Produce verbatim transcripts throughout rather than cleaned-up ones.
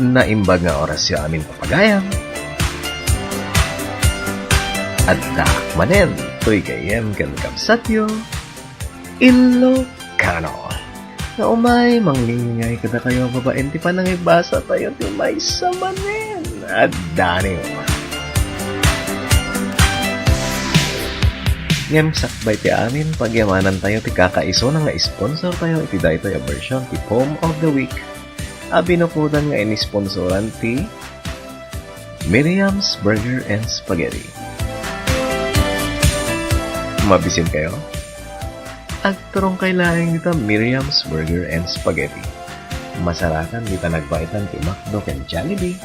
Naimbag nga orasyo amin, papagayam. Addaak manen toy gayyem ken kabsatyo, Ilocano. Nga umay, mangngingingay kadakayo a babaen ti panangibasatayo ti maysa manen a daniw. Ngem sakbay ti amin, pagyamanantayo ti kakaisuna nga sponsortayo iti daytoy a version ti Poem of the Week a binukodan nga inisponsoran ti Miriam's Burger and Spaghetti. Mabisinkayo? Agturongkay laeng dita Miriam's Burger and Spaghetti. Masarakan dita nagbaetan ti McDo ken Jollibee.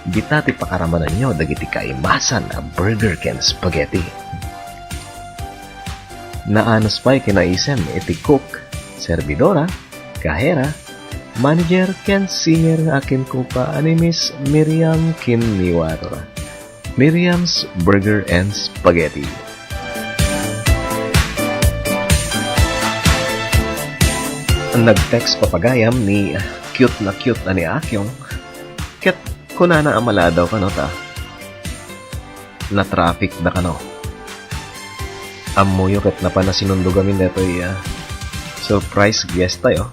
Dita ti pakaramananyo dagiti kaimasan a burger ken spaghetti. Naanus pay kinaisem iti cook, servidora, kahera, manager ken singer nga akinkupa a ni Miss Miriam Kinmiwar. Miriam's Burger and Spaghetti. Nag-text, papagayam, ni cute na cute a ni Akyong ket kunana a maladaw kano ta na-traffic da kano. Ammoyo ket napan a sinundog amin daytoy, ah, surprise guest tayo.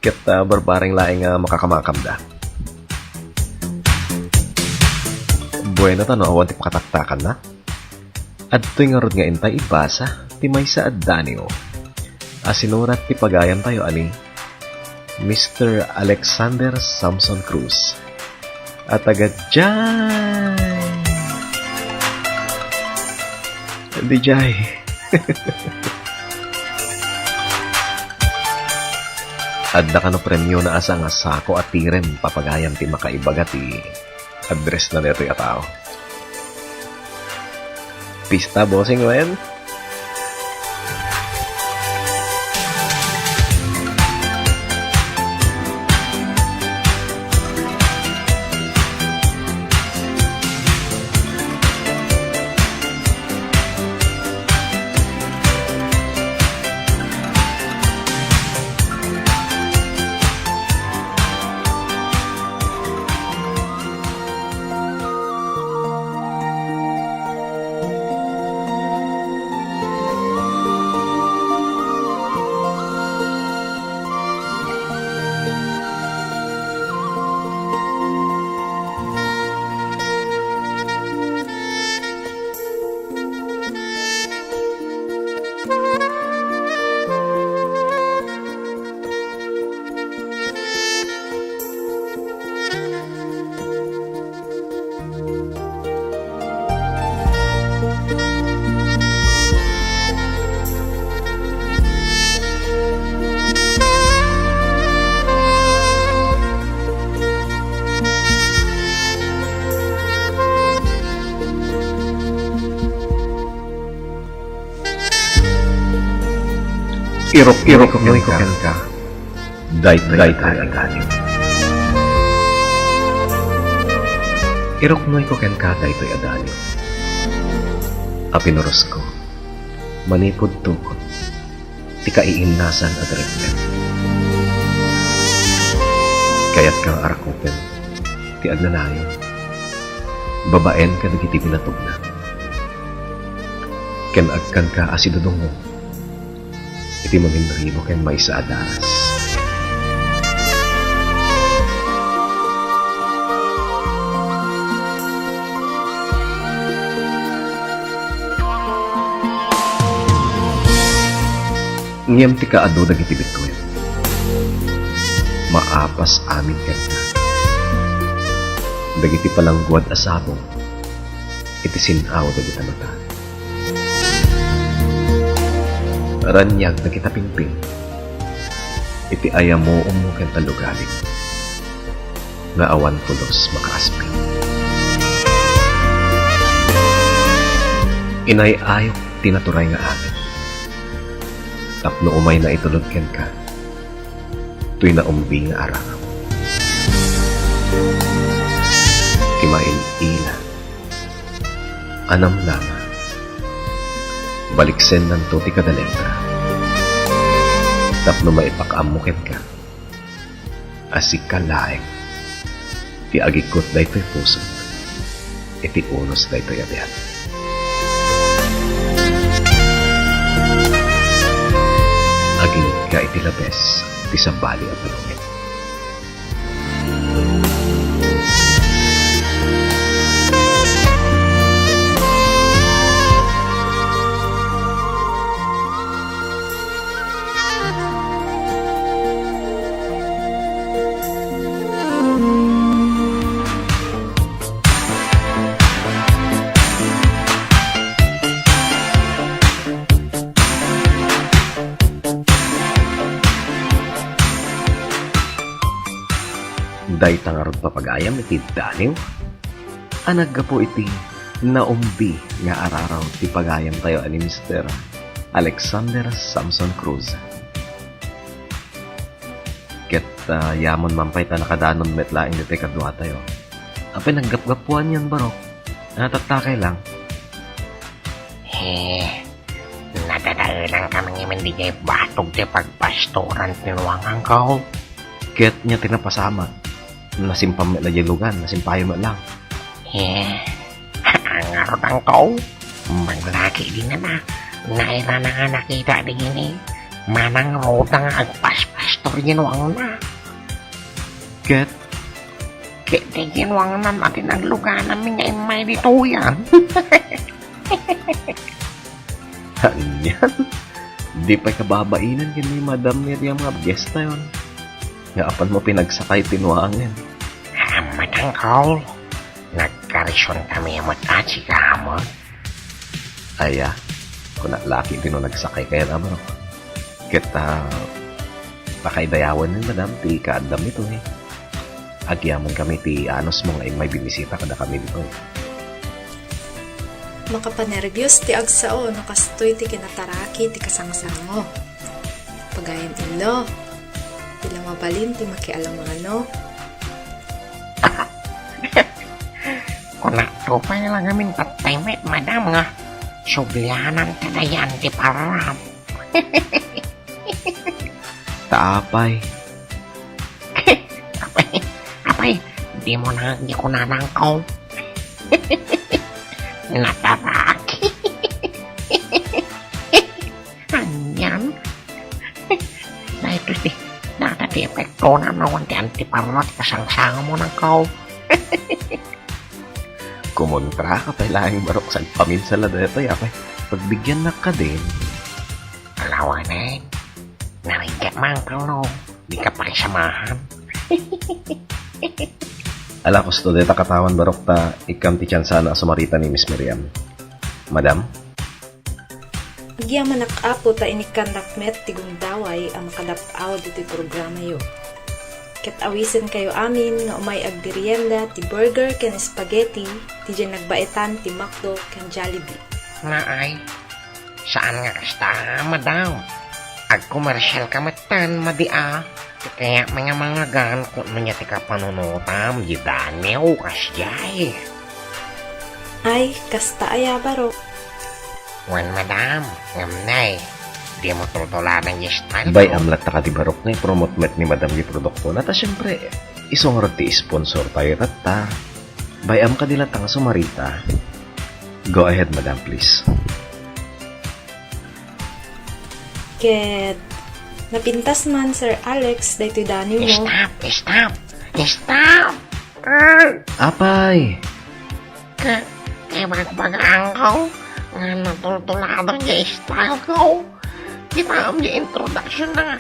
Ket, ah, barbareng laeng nga makakamakamda. Bueno ta no awan ti pakataktakanna. Adtoy ngarud nga intay ibasa ti maysa a daniw a sinurat ti pagayamtayo a ni Mister Alexander Samson Cruz a taga Jai. Di Jai. Adda kano premiona a sanga sako a tirem, papagayam, ti makaibaga ti address na daytoy a tao. Pista, bossing, wen? Iruknoyko kenka daytoy a daniw. Iruknoyko kenka daytoy a daniw a pinurosko manipud tukod ti kaiinnasan a daragdam. Kayatka nga arakupen ti agnanayon babaen kadagiti binatogna. Ken agkanka a sidudongngom iti maminribo ken maysa a daras. Ngem ti kaadu dagiti bituen, maapas amin kenka dagiti palangguad a sabong iti sin-aw dagita mata. Raniag dagita pingping iti ayamuommo ken tallugalim nga awan pulos makaasping. Inay-ayok ti naturay nga amin tapno umay naitulod kenka toy naumbi nga arang. Ti mail-ila a namnama, baliksennanto ti kada letra tapno maipakaammo kenka a sika laeng Ti agikut daytoy pusok iti unos daytoy a biag. Agingga iti labes ti sabali a panunget. Dayta ngarud papagayam iti daniw a naggapu iti naumbi nga araraw ti pagayamtayo a ni Mister Alexander Samson Cruz. Ket, ah, yamon man pay ta nakadanon met laeng ditoy kaduatayo. Apay naggapgapuanyon, barok? Natattakay lang. He, nadadaelan kami ngamin diay batog ti pagpastoran ti nuanganko. Ket nia ti napasamak. Nasimpam met la diay lugan, nasimpayo met lang. He, angarod, angko? Maglaki di na na. Nairana nga nakita di ini. Manang ruda nga agpaspastor diay nuangna. Ket? Ket diay nuangna ti naglugananmi nga immay ditoyan. Anian? Di pay kababainan ken ni Madam Miriam nga abgestayon. Nga apanmo pinagsakay ti nuangen. Ammatang, Col. Nagkarision kami met a sika met. Aya, kuna laki ti no nagsakay kayan, a, barok. Ket, ah, pakaidayawen ni Madam ti kaaddam ditoy. Agyaman kami ti anusmo nga immay binisita kadakami ditoy. Makapanerbios ti agsao no kastoy ti kinataraki ti kasangsango. Pagayan illo, ti la mabalin ti makialamano. Kunak pay la ngamin tattay met, Madam, nga sublianan ta dayan ti parram. Ta apay? Apay, apay, dimo na nga kunanangko. Nataraki. Anian? Daytoy ti, dayta ti epektona no awan ti antiparra ti kasangsangomo, angko. Kumontraka pay laeng, barok, sagpaminsan la daytoy, apay. Pagbigyannak kadin. Alawanen. Nariggat man, angko, no? Dika pakisamahan. Ala, kusto dayta katawan, barok, ta ikkam ti tiansana a sumarita ni Miss Miriam. Madam? Agyamanak, Apo, ta inikkannak met ti gundaway a makadap-aw ditoy programayo. Ket awisenkayo amin nga umay agmerienda ti burger ken spaghetti ti diay nagbaetan ti McDo ken Jollibee. Naay, saan nga kasta, Madam. Agkomersialka metten, madi a. Ti kayatmi nga mangagan, kun ania ti kapanunotam, diay daniw, kasdiay. Ay, kasta aya, barok. Wen, Madam, ngem nay, dimo tultuladan diay style ko. Bay-am latta kadi, barok, nga i-promote met ni Madam diay produktona. Ta, siempre, isu ngarud ti sponsor tayo tatta. Bay-am kadi latta nga sumarita. Go ahead, Madam, please. Ket napintas man, Sir Alex, daytoy daniwmo. Stop! Stop! Stop! Ah! Apay! Ka-, kabagbagaanko nga natultulado diay style ko. Kitaem diay introduction na nga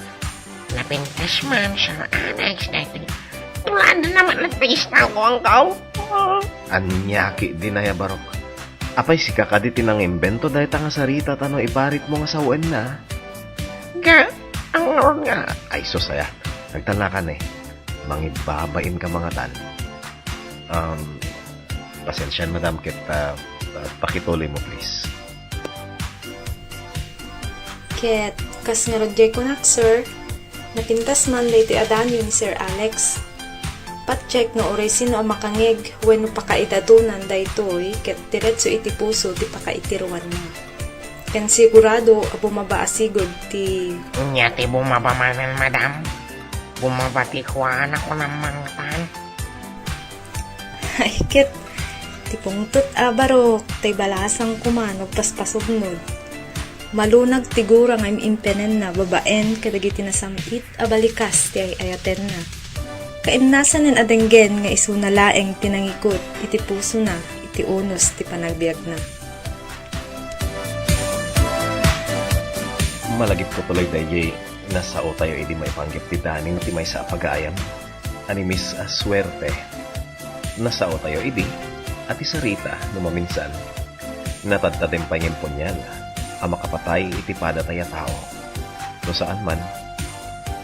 napintas man, Sir Alex, daytoy. Tulada naman ang style ko, angko. Ania kadi aya, barok? Apay, sika kadi ti nangimbento dayta nga sarita ta no iparitmo nga sawenna? Ga, ang nga. Ay, sus, aya. Nagtalnakan, eh. Mangibbabain ka mangatan. Um, pasensian, madam, ket, ah, ah, pakituloy mo, please. Ket kas ngarud diay kunak, sir, napintas man daytoy a daniw ni Sir Alex. Patchek no uray sino a makangeg wenno pakaidatonan daytoy ket diretso iti puso ti pakaitiruanna. Ken sigurado a bumaba a sigud ti... Ania ti bumaba manen, madam? Bumaba ti kuana, kunam mangtan. Ay ket, ti pungtot a barok, tay balasang koma no agpaspasubnod. Malunag ti gura nga im-impenenna babaen kadagiti nasam-it a balikas ti ay-ayatenna. Kainnasanen a denggen nga isuna laeng ti nangikut iti pusona iti unos ti panagbiagna. Malagipko tuloy daydi nasaotayo idi maipanggep ti daniw ti maysa a pagaayam a ni Miss Suerte. Nasaotayo idi a ti Sarita no maminsan, natadtadem pay nga impunyal a makapatay iti padatayo a tao. No saan man,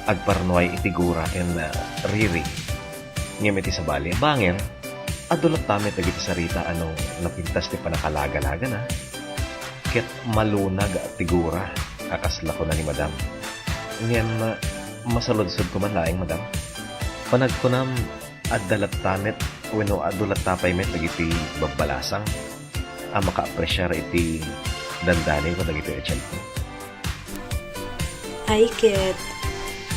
agparnuay iti gura ken, ah, riri. Ngem iti sabali a bangir, adu latta met dagiti Sarita a no napintas ti pannakalagalagana, ket malunag ti gura a kasla kuna ni Madam. Ngem, ah, masaludsodko man laeng, Madam. Panagkunam, adda latta met wenno adu latta pay met dagiti babbalasang a makaapresiar iti dandaniw kadagiti agentko? Ay ket,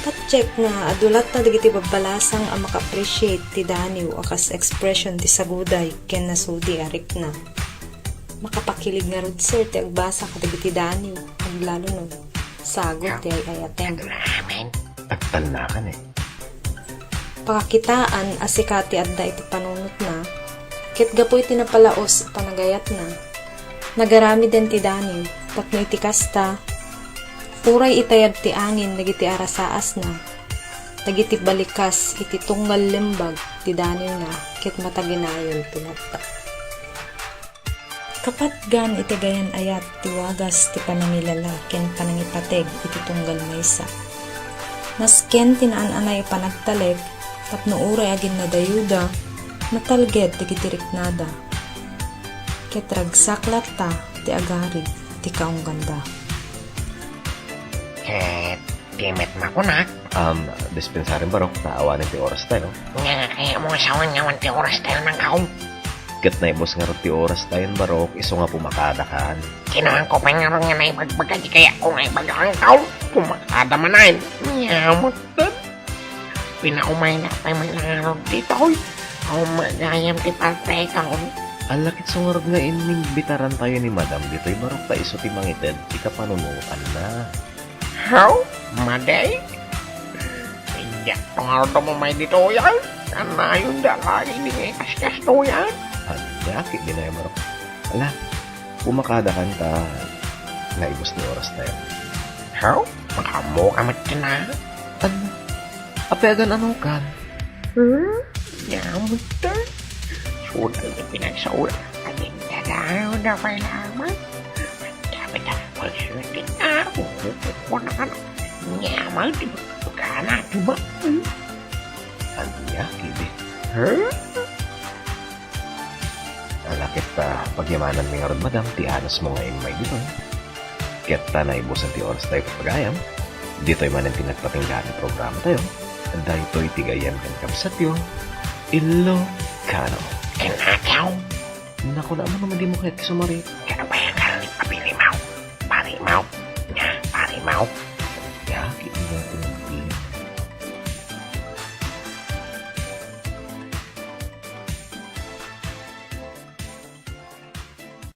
patiek nga adu latta dagiti babbalasang a maka-appreciate ti daniw a kas expression ti saguday ken nasudi a rikna. Makapakilig ngarud, sir, ti agbasa kadagiti daniw, aglalo no sagut ti ay-ayatem. Amen. Agtalnakan, eh. Pakakitaan a sika ti adda iti panunotna, ket gapu iti napalaos a panagayatna, nagaramiden ti daniw tapno iti kasta, uray itayab ti angin dagiti arasaasna, dagiti balikas iti tunggal lembag ti daniwna ket mataginayon ti latta. Kapatgan iti gayan-ayat ti wagas ti panangilala ken panangipateg iti tunggal maysa. Nasken ti naan-anay a panagtalek tapno uray aginnadayuda, natalged dagiti riknada. Ket ragsak latta ti agarid ti kaungganda. Ket ti met makunak. Um, dispensaren, Barok, ta awanen ti orastayo. Nga, kayatmo nga sawen nga awan ti orastayo, nangkaw. Ket naibus ngarud ti orastayon, Barok, isu nga pumakadakan. Kinaanko pay ngarud nga naibagbaga ti kayatko nga ibaga, nangkaw. Pumakada manen. Nga, matan. Pinaumaynak pay man ngarud ditoy. Awan gayam ti parteko. Ala, ket isu ngarud nga inimbitarantayo ni Madam ditoy, Barok, ta isu ti mangited ti kapanunotanna. How? Madi? Diak pangarto mo may ditoyan? Kanayon da lagi di ngay kaskas toyan? Ania, ket di na, Barok. Ala, pumakadakan ta naibus ti orastayo. How? Makaammo ka met ken na? Ania? Apay agan-anokan? Hmm? Yamot ta. Sudal ti pinagsaula. Agindadaw da pay laman. Dapat ang pagsulit na. Kukukuha na ka na. Yamot. Kana, diba? Ania, kibi. Huh? Ala, ket, ah, pagyamananmi ngarud, Madam, ti anusmo nga immay ditoy. Ket ta naibusan ti orastayo, pagayam. Ditoy manen ti nagpatingga ti programatayo. Daytoy ti gayyem ken kabsatyo, Ilokano. Ken Acaw. Naku, naammo no madimo kayat ti sumarit. Kano ba yan, Carly? Papilimaw. Parimaw. Nga, parimaw.